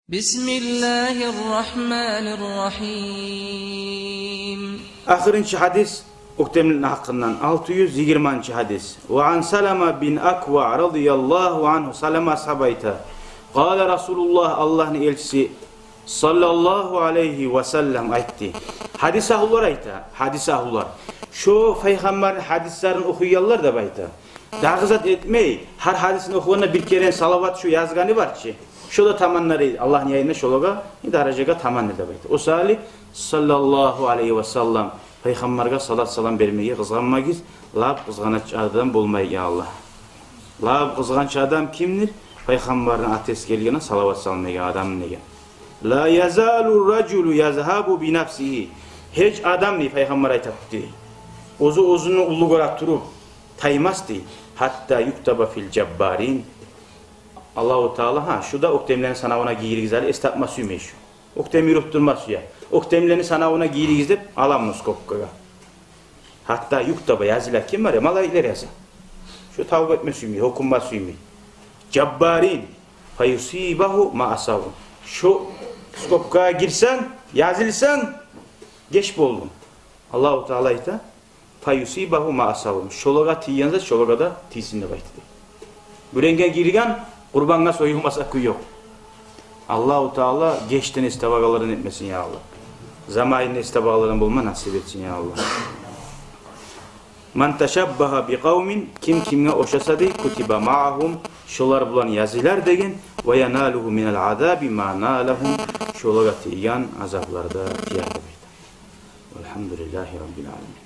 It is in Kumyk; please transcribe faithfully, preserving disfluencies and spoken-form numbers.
بسم الله الرحمن الرحيم. Ахырынчы гьадис оьктемлени гьакъындан, алты юз йигирманчы гьадис. وعن سلمة بن أكوع رضي الله عنه, Салама асгьаб айта: قال رسول الله, Аллагьны элчиси саллаллагьу алайгьи ва саллам айтды. Гьадис агьлулар айта, гьадис агьлулар. Шо пайхаммарны гьадисларын охуйгъанлар деп айта. Дагъы зат этмей, гьар гьадисин охугъанда бир керен салават шо язгъаны бар чы. Шо да таманлар эди, Аллагьны янында шолагъа, даражагъа таманлар деп айта. О саялы саллаллагьу алайгьи ва саллам, пайхаммаргъа салат-салам бермеге къызгъанмагъыз, лап къызгъаныч адам болмайгъыз, я Аллагь. Лап къызгъаныч адам кимдир? Пайхаммарны аты эсгерилгенде салават салмайгъан адам деген. لا يزال الرجل يذهب بنفسه. Гьеч адам, дей, пайхаммар айтады, дей, оьзю оьзюн уллу гёре туруп таймас, дей. حتى يكتب في الجبارين. Аллагьу Таала, гьа, шу да оьктемлени санавуна гийиригиз, гьали эс тапма сюймей шу. Оьктем юрютдюрме сюе. Оьктемлени санавуна гийиригиз деп аламмы скобкагъа? حتى يكتب, языла, ким бар я? Малайиклер яза. Шу тавба этме сюймей, гьёкюнме сюймей. جبارين. فيصيبه ما أصابهم. Шу скобкагъа гирсенг, язылсанг, геч болдунг. Аллагьу Таала айта: فيصيبه ما أصابهم. Шолагъа тийген зат шолагъа да тийсин деп айтды. Гюренге гирген къурбангъа союлмаса кюй ёкъ. Аллагьу Таала гечден эс табагъанлардан этмесин, я Аллагь. Заманында эс табагъанлардан болма насип этсин, я Аллагь. من تشبه بقوم, ким кимге ошаса, дей, كتب معهم, шолар булан язылар деген, ويناله من العذاب ما نالهم, шолагъа тийген азаплар да тиер деп айта. والحمد لله رب العالمين.